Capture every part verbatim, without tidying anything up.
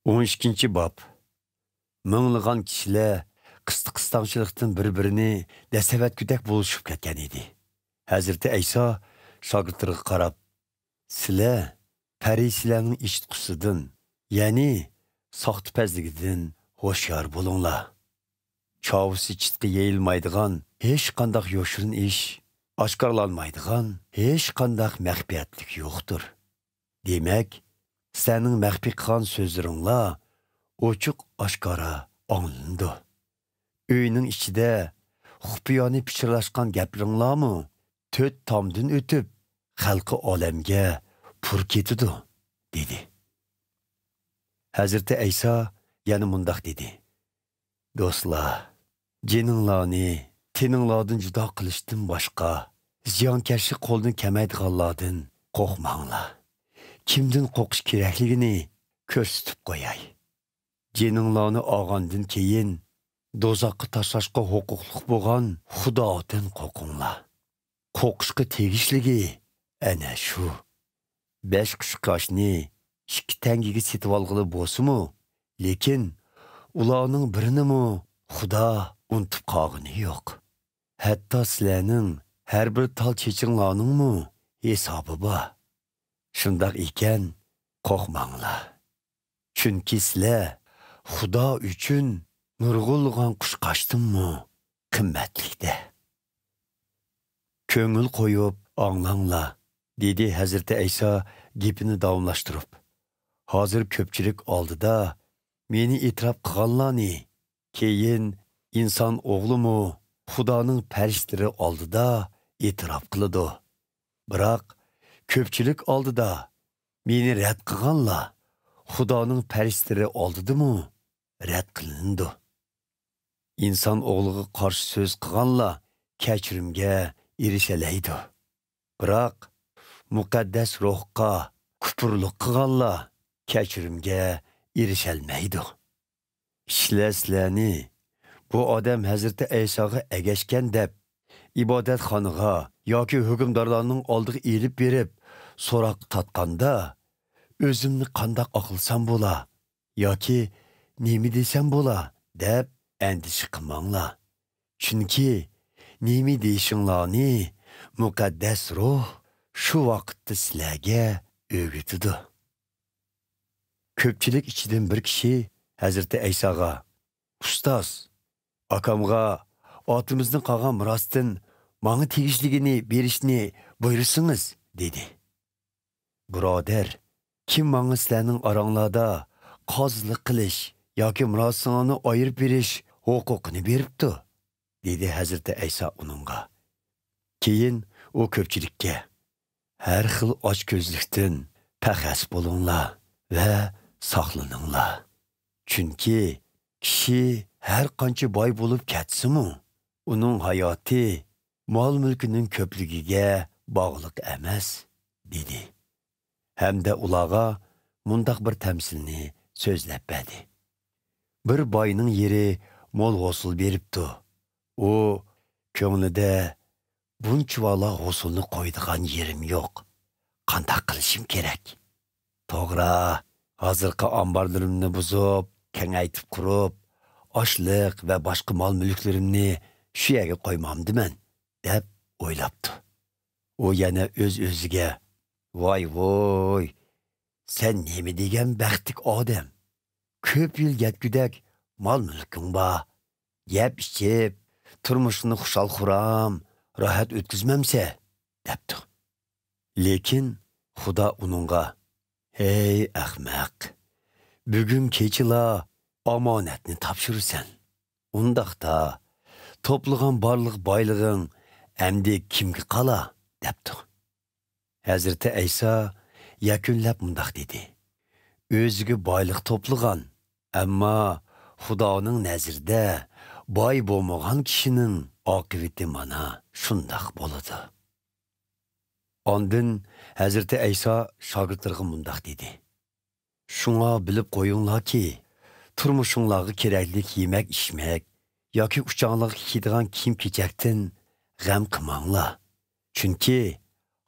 ئون ئىككىنچى باب. مىڭلىغان كىشىلەر قىستىق-قىستاڭچىلىقتىن بىر-بىرىنى دەسسەۋەتكۈدەك بولۇشۇپ كەتكەن ئىدى. ھەزرىتى ئەيسا شاگىرتلىرىغا قاراپ، سىلەر پەرىسىيلەرنىڭ ئېشىتقۇسىدىن، يەنى ساختىپەزلىكىدىن ھوشيار بولۇڭلار. چاۋىسى چىتقا يېيىلمايدىغان ھېچقانداق يوشۇرۇن ئىش، ئاشكارىلانمايدىغان ھېچقانداق مەخپىيەتلىك يوقتۇر. دېمەك، سىلەرنىڭ مەخپىي قىلغان سۆزلىرىڭلار ئوچۇق-ئاشكارا ئاڭلىنىدۇ. ئۆينىڭ ئىچىدە خۇپىيانە پىچىرلاشقان گەپلىرىڭلارمۇ تۆت تامدىن ئۆتۈپ، خەلقى ئالەمگە پۇر كېتىدۇ، دېدى. ھەزرىتى ئەيسا يەنە مۇنداق دېدى: دوستلار، جېنىڭلارنى تېنىڭلاردىن جۇدا قىلىشتىن باشقا زىيانكەشلىك قولدىن كەلمەيدىغانلاردىن قورقماڭلار. كىمدىن قورقۇش كېرەكلىكىنى كۆرسىتىپ قوياي. جېنىڭلارنى ئالغاندىن كېيىن دوزاخقا تاشلاشقا ھوقۇقلۇق بولغان خۇدادىن قورقۇڭلار. قورقۇشقا تېگىشلىكى ئەنە شۇ. بەش قۇشقاچنى ئىككى تەڭگىگە سېتىۋالغىلى بولسىمۇ، لېكىن ئۇلارنىڭ بىرىنىمۇ خۇدا ئۇنتۇپ قالغىنى يوق. ھەتتا سىلەرنىڭ ھەر بىر تال چېچىڭلارنىڭمۇ ھېسابى بار. شۇنداق ئىكەن، قورقماڭلار. چۈنكى سىلەر خۇدا ئۈچۈن نۇرغۇنلىغان قۇشقاچتىنمۇ قىممەتلىكتە. كۆڭۈل قويۇپ ئاڭلاڭلار، دېدى ھەزرىتى ئەيسا گېپىنى داۋاملاشتۇرۇپ. ھازىر كۆپچىلىك ئالدىدا مېنى ئېتىراپ قىلغانلارنى كېيىن ئىنسان ئوغلىمۇ خۇدانىڭ پەرىشتىلىرى ئالدىدا ئېتىراپ قىلىدۇ. بىراق كۆپچىلىك ئالدىدا مېنى رەت قىلغانلار خۇدانىڭ پەرىشتىلىرى ئالدىدىمۇ رەت قىلىنىدۇ. ئىنسان ئوغلىغا قارشى سۆز قىلغانلار كەچۈرۈمگە ئېرىشەلەيدۇ. بىراق مۇقەددەس روھقا كۇپۇرلۇق قىلغانلار كەچۈرۈمگە ئېرىشەلمەيدۇ. كىشىلەر سىلەرنى بۇ ئادەم ھەزرىتى ئەيساغا ئەگەشكەن دەپ، ئىبادەتخانىغا ياكى ھۆكۈمدارلارنىڭ ئالدىغا ئېلىپ بېرىپ، سوراققا تارتقاندا، ئۆزۈمنى قانداق ئاقلىسام بولا ياكى نېمە دېسەم بولا دەپ ئەندىشە قىلماڭلار. چۈنكى نېمە دېيىشىڭلارنى مۇقەددەس روھ شۇ ۋاقىتتا سىلەرگە ئۆگىتىدۇ. كۆپچىلىك ئىچىدىن بىر كىشى ھەزرىتى ئەيساغا، ئۇستاز، ئاكامغا ئاتىمىزدىن قالغان مىراستىن ماڭا تېگىشلىكىنى بېرىشنى بۇيرۇسىڭىز، دېدى. بۇرادەر، كىم ماڭا سىلەرنىڭ ئاراڭلاردا قازىلىق قىلىش ياكى مىراسىڭلارنى ئايرىپ بېرىش ھوقۇقىنى بېرىپتۇ؟ دېدى ھەزرىتى ئەيسا ئۇنىڭغا. كېيىن ئۇ كۆپچىلىككە، ھەر خىل ئاچكۆزلۈكتىن پەخەس بولۇڭلار ۋە ساقلىنىڭلار. چۈنكى كىشى ھەر قانچە باي بولۇپ كەتسىمۇ، ئۇنىڭ ھاياتى مال-مۈلكىنىڭ كۆپلۈكىگە باغلىق ئەمەس، دېدى. ھەمدە ئۇلارغا مۇنداق بىر تەمسىلنى سۆزلەپ بەردى. بىر باينىڭ يېرى مول ھوسۇل بېرىپتۇ. ئۇ كۆڭلىدە، بۇنچىۋالا ھوسۇلنى قويىدىغان يېرىم يوق. قانداق قىلىشىم كېرەك؟ توغرا، ھازىرقى ئامبارلىرىمنى بۇزۇپ، كېڭەيتىپ قۇرۇپ، ئاشلىق ۋە باشقا مال-مۈلۈكلىرىمنى شۇ يەرگە قويمامدىمەن، دەپ ئويلاپتۇ. ئۇ يەنە ئۆز-ئۆزىگە، ۋاي-ۋۇي، سەن نېمە دېگەن بەختلىك ئادەم! كۆپ يىل يەتكۈدەك مال-مۈلكۈڭ بار. يەپ-ئىچىپ، تۇرمۇشۇڭنى خۇشال-خۇرام، راھەت ئۆتكۈزمەمسە؟ دەپتۇ. لېكىن خۇدا ئۇنىڭغا، ھەي ئەخمەق! بۈگۈن كېچىلا ئامانەتنى تاپشۇرىسەن. ئۇنداقتا، توپلىغان بارلىق بايلىقىڭ ئەمدى كىمگە قالا؟ دەپتۇ. ھەزرىتى ئەيسا يەكۈنلەپ مۇنداق دېدى، ئۆزىگە بايلىق توپلىغان، ئەمما خۇدانىڭ نەزىرىدە باي بولمىغان كىشىنىڭ ئاقىۋىتى مانا شۇنداق بولىدۇ. ئاندىن ھەزرىتى ئەيسا شاگىرتلىرىغا مۇنداق دېدى، شۇڭا بىلىپ قويۇڭلاركى، تۇرمۇشۇڭلارغا كېرەكلىك يېمەك-ئىچمەك ياكى ئۇچاڭلارغا كىيىدىغان كىيىم-كېچەكتىن غەم قىلماڭلار. چۈنكى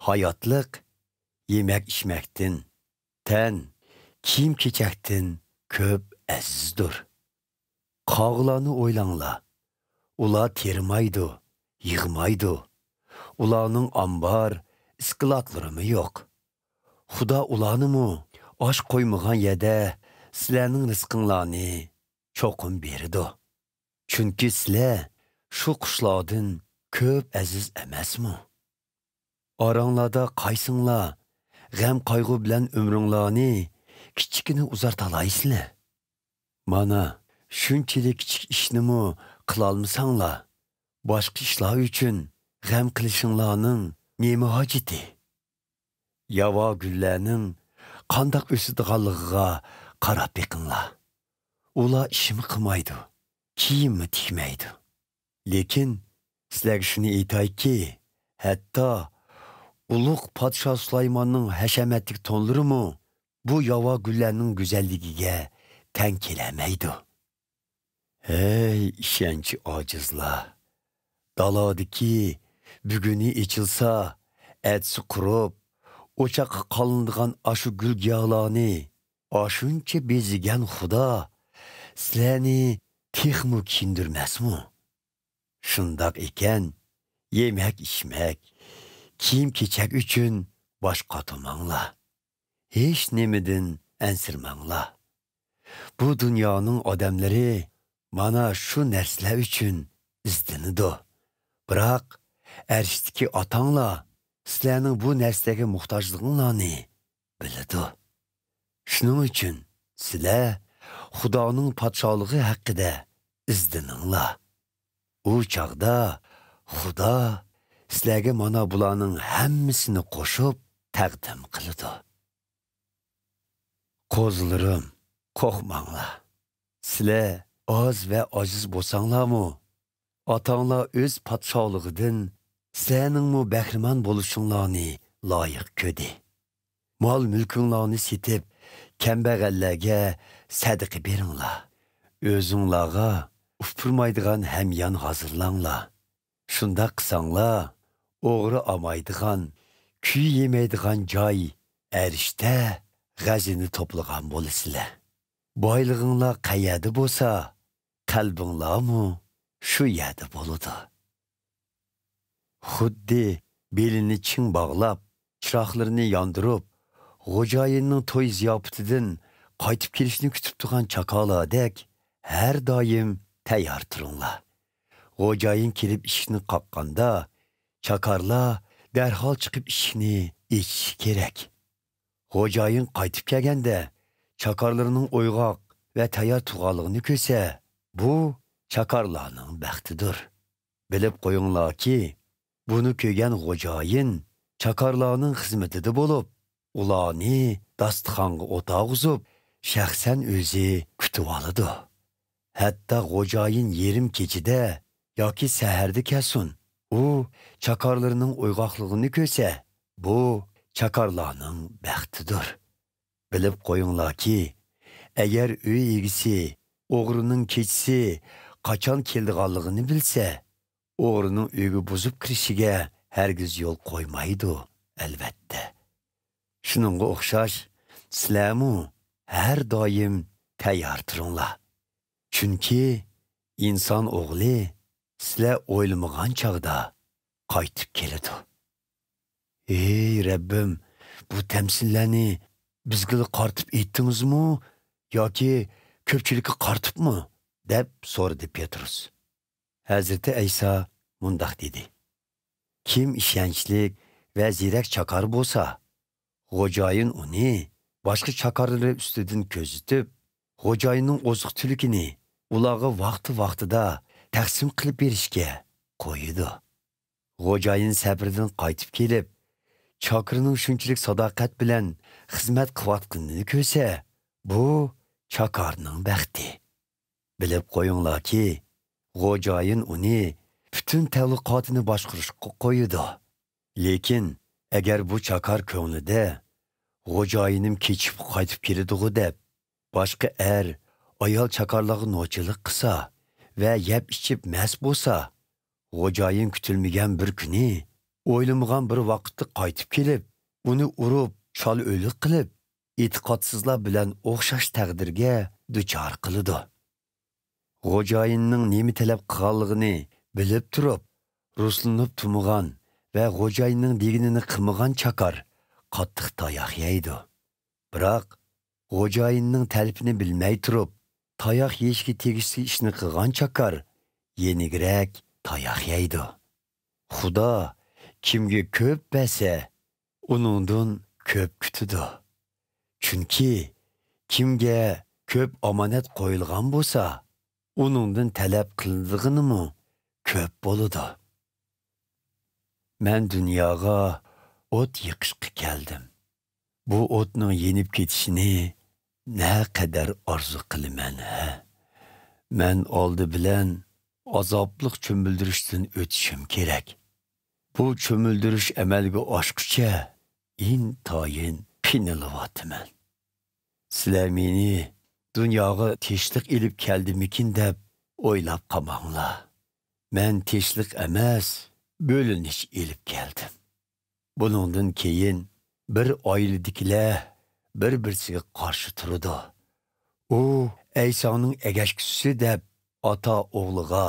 ھاياتلىق يېمەك-ئىچمەكتىن، تەن كىيىم-كېچەكتىن كۆپ ئەزىزدۇر. قاغىلارنى ئويلاڭلار. ئۇلار تېرىمايدۇ، يىغمايدۇ. ئۇلارنىڭ ئامبار، ئىسكىلاتلىرىمۇ يوق. خۇدا ئۇلارنىمۇ ئاش قويمىغان يەردە سىلەرنىڭ رىزقىڭلارنى چوقۇم بېرىدۇ. چۈنكى سىلەر شۇ قۇشلاردىن كۆپ ئەزىز ئەمەسمۇ؟ ئاراڭلاردا قايسىڭلار غەم-قايغۇ بىلەن ئۆمرۈڭلارنى كىچىككىنە ئۇزارتالايسىلەر؟ مانا، شۇنچىلىك كىچىك ئىشنىمۇ قىلالمىساڭلار، باشقا ئىشلار ئۈچۈن غەم قىلىشىڭلارنىڭ نېمە ھاجىتى؟ ياۋا گۈللەرنىڭ قانداق ئۆسىدىغانلىقىغا قاراپ بېقىڭلار. ئۇلار ئىشمۇ قىلمايدۇ، كىيىممۇ تىكمەيدۇ. لېكىن سىلەرگە شۇنى ئېيتايكى، ھەتتا ئۇلۇغ پادىشاھ سۇلايماننىڭ ھەشەمەتلىك تونلىرىمۇ بۇ ياۋا گۈللەرنىڭ گۈزەللىكىگە تەڭ كېلەلمەيدۇ. ھەي، ئىشەنچى ئاجىزلار! دالادىكى بۈگۈنى ئېچىلسا، ئەتىسى قۇرۇپ، ئوچاققا قالىنىدىغان ئاشۇ گۈل-گىياھلارنى ئاشۇنچە بېزىگەن خۇدا سىلەرنى تېخىمۇ كىيىندۈرمەسمۇ؟ شۇنداق ئىكەن، يېمەك-ئىچمەك، كىيىم-كېچەك ئۈچۈن باش قاتۇرماڭلار. ھېچ نېمىدىن ئەنسىرىمەڭلار. بۇ دۇنيانىڭ ئادەملىرى مانا شۇ نەرسىلەر ئۈچۈن ئىزدىنىدۇ. بىراق، ئەرشتىكى ئاتاڭلار سىلەرنىڭ بۇ نەرسىلەرگە موھتاجلىقىڭلارنى بىلىدۇ. شۇنىڭ ئۈچۈن سىلەر خۇدانىڭ پادىشاھلىقى ھەققىدە ئىزدىنىڭلار. ئۇ چاغدا خۇدا سىلەرگە مانا بۇلارنىڭ ھەممىسىنى قوشۇپ تەقدىم قىلىدۇ. قوزىلىرىم، قورقماڭلار. سىلەر ئاز ۋە ئاجىز بولساڭلارمۇ، ئاتاڭلار ئۆز پادىشاھلىقىدىن سىلەرنىڭمۇ بەھرىمەن بولۇشۇڭلارنى لايىق كۆردى. مال-مۈلكۈڭلارنى سېتىپ، كەمبەغەللەرگە سەدىقە بېرىڭلار. ئۆزۈڭلارغا ئۇپرىمايدىغان ھەميان ھازىرلاڭلار. شۇنداق قىلساڭلار، ئوغرى ئالمايدىغان، كۈيى يېمەيدىغان جاي، ئەرشتە غەزىنە توپلىغان بولىسىلەر. بايلىقىڭلار قەيەردە بولسا، قەلبىڭلارمۇ شۇ يەردە بولىدۇ. خۇددى بېلىنى چىڭ باغلاپ، چىراغلىرىنى ياندۇرۇپ، خوجايىننىڭ توي زىياپىتىدىن قايتىپ كېلىشىنى كۈتۈپ تۇرغان چاكارلاردەك ھەر دائىم تەييار تۇرۇڭلار. خوجايىن كېلىپ ئىشىكنى قاققاندا، چاكارلار دەرھال چىقىپ ئىشىكنى ئېچىشى كېرەك. خوجايىن قايتىپ كەلگەندە، چاكارلىرىنىڭ ئويغاق ۋە تەييار تۇرغانلىقىنى كۆرسە، بۇ چاكارلارنىڭ بەختىدۇر. بىلىپ قويۇڭلاركى، بۇنى كۆرگەن خوجايىن چاكارلارنىڭ خىزمىتىدە بولۇپ، ئۇلارنى داستىخانغا ئولتۇرغۇزۇپ، شەخسەن ئۆزى كۈتۈۋالىدۇ. ھەتتا خوجايىن يېرىم كېچىدە ياكى سەھەردە كەلسۇن، ئۇ چاكارلىرىنىڭ ئويغاقلىقىنى كۆرسە، بۇ چاكارلارنىڭ بەختىدۇر. بىلىپ قويۇڭلاركى، ئەگەر ئۆي ئىگىسى ئوغرىنىڭ كېچىسى قاچان كېلىدىغانلىقىنى بىلسە، ئوغرىنىڭ ئۆيگە بۇزۇپ كىرىشىگە ھەرگىز يول قويمايدۇ، ئەلۋەتتە. شۇنىڭغا ئوخشاش، سىلەرمۇ ھەر دائىم تەييار تۇرۇڭلار. چۈنكى ئىنسان ئوغلى سىلەر ئويلىمىغان چاغدا قايتىپ كېلىدۇ. ئەي رەببىم، بۇ تەمسىللەرنى بىزگىلا قارىتىپ ئېيتتىڭىزمۇ ياكى كۆپچىلىككە قارىتىپمۇ؟ دەپ سورىدى پېتروس. ھەزرىتى ئەيسا مۇنداق دېدى: كىم ئىشەنچلىك ۋە زېرەك چاكار بولسا، خوجايىن ئۇنى باشقا چاكارلىرى ئۈستىدىن كۆزىتىپ، خوجايىننىڭ ئوزۇق-تۈلۈكىنى ئۇلارغا ۋاقتى-ۋاقتىدا تەقسىم قىلىپ بېرىشكە قويىدۇ. خوجايىن سەپىرىدىن قايتىپ كېلىپ، چاكىرىنىڭ شۇنچىلىك ساداقەت بىلەن خىزمەت قىلىۋاتقىنىنى كۆرسە، بۇ چاكارنىڭ بەختى. بىلىپ قويۇڭلاركى، خوجايىن ئۇنى پۈتۈن تەۋلىقاتىنى باشقۇرۇشقا قويىدۇ. لېكىن ئەگەر بۇ چاكار كۆڭلىدە، «خوجايىنىم كېچىكىپ قايتىپ كېلىدىغۇ» دەپ، باشقا ئەر، ئايال چاكارلارغا نوچىلىق قىلسا ۋە يەپ ئىچىپ مەست بولسا، خوجايىن كۈتۈلمىگەن بىر كۈنى، ئويلىمىغان بىر ۋاقىتتا قايتىپ كېلىپ، ئۇنى ئۇرۇپ، چال ئۆلۈك قىلىپ، ئېتىقادسىزلار بىلەن ئوخشاش تەقدىرگە دۇچار قىلىدۇ. خوجايىننىڭ نېمە تەلەپ قىلغانلىقىنى بىلىپ تۇرۇپ، رۇسلىنىپ تۇرمىغان ۋە خوجايىننىڭ دېگىنىنى قىلمىغان چاكار قاتتىق تاياق يەيدۇ. بىراق، خوجايىننىڭ تەلىپىنى بىلمەي تۇرۇپ، تاياق يېيىشكە تېگىشلىك ئىشنى قىلغان چاكار يېنىكرەك تاياق يەيدۇ. خۇدا كىمگە كۆپ بەرسە، ئۇنىڭدىن كۆپ كۈتىدۇ. چۈنكى كىمگە كۆپ ئامانەت قويۇلغان بولسا، ئۇنىڭدىن تەلەپ قىلىنىدىغىنىمۇ كۆپ بولىدۇ. مەن دۇنياغا ئوت يېقىشقا كەلدىم. بۇ ئوتنىڭ يېنىپ كېتىشىنى نەقەدەر ئارزۇ قىلىمەن، ھە؟ مەن ئالدى بىلەن ئازابلىق چۆمۈلدۈرۈشتىن ئۆتۈشۈم كېرەك. بۇ چۆمۈلدۈرۈش ئەمەلگە ئاشقۇچە ئىنتايىن قىينىلىۋاتىمەن. سىلەر مېنى دۇنياغا تىنچلىق ئېلىپ كەلدىمىكىن دەپ ئويلاپ قالماڭلار. مەن تىنچلىق ئەمەس، بۆلۈنۈش ئېلىپ كەلدىم. بۇنىڭدىن كېيىن بىر ئائىلىدىكىلەر بىر-بىرسىگە قارشى تۇرىدۇ. ئۇ ئەيسانىڭ ئەگەشكۈچىسى دەپ ئاتا ئوغلىغا،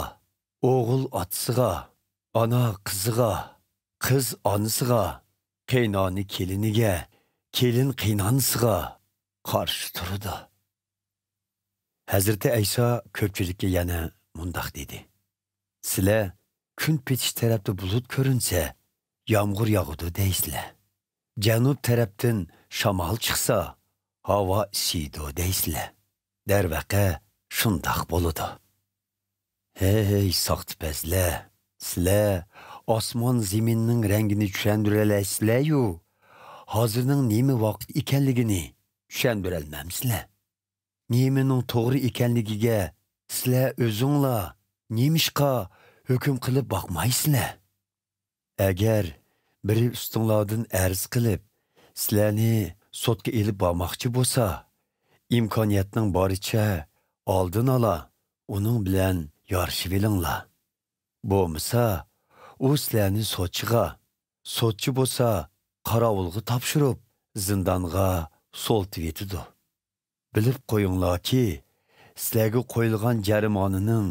ئوغۇل ئاتىسىغا، ئانا قىزىغا، قىز ئانىسىغا، قېيىنئانا كېلىنىگە، كېلىن قېيىنئانىسىغا قارشى تۇرىدۇ. ھەزرىتى ئەيسا كۆپچىلىككە يەنە مۇنداق دېدى: سىلەر كۈن پېتىش تەرەپتە بۇلۇت كۆرۈنسە، يامغۇر ياغىدۇ دەيسىلەر. جەنۇب تەرەپتىن شامال چىقسا، ھاۋا ئىسسىيدۇ دەيسىلەر. دەرۋەقە، شۇنداق بولىدۇ. ھەي، ساختىپەزلەر! سىلەر ئاسمان زېمىننىڭ رەڭگىنى چۈشەندۈرەلەيسىلەر-يۇ، ھازىرنىڭ نېمە ۋاقىت ئىكەنلىكىنى چۈشەندۈرەلمەمسىلەر؟ نېمىنىڭ توغرا ئىكەنلىكىگە سىلەر ئۆزۈڭلار نېمىشقا ھۆكۈم قىلىپ باقمايسىلەر؟ ئەگەر بىرى ئۈستۈڭلاردىن ئەرز قىلىپ، سىلەرنى سوتقا ئېلىپ بارماقچى بولسا، ئىمكانىيەتنىڭ بارىچە ئالدىن ئالا ئۇنىڭ بىلەن يارىشىۋېلىڭلار. بولمىسا، ئۇ سىلەرنى سوتچىغا، سوتچى بولسا قاراۋۇلغا تاپشۇرۇپ، زىندانغا سولىتىۋېتىدۇ. بىلىپ قويۇڭلاركى، سىلەرگە قويۇلغان جەرىمانىنىڭ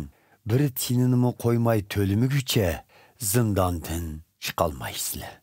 بىر تىيىنىنىمۇ قويماي تۆلىمىگۈچە زىنداندىن چىقالمايسىلەر.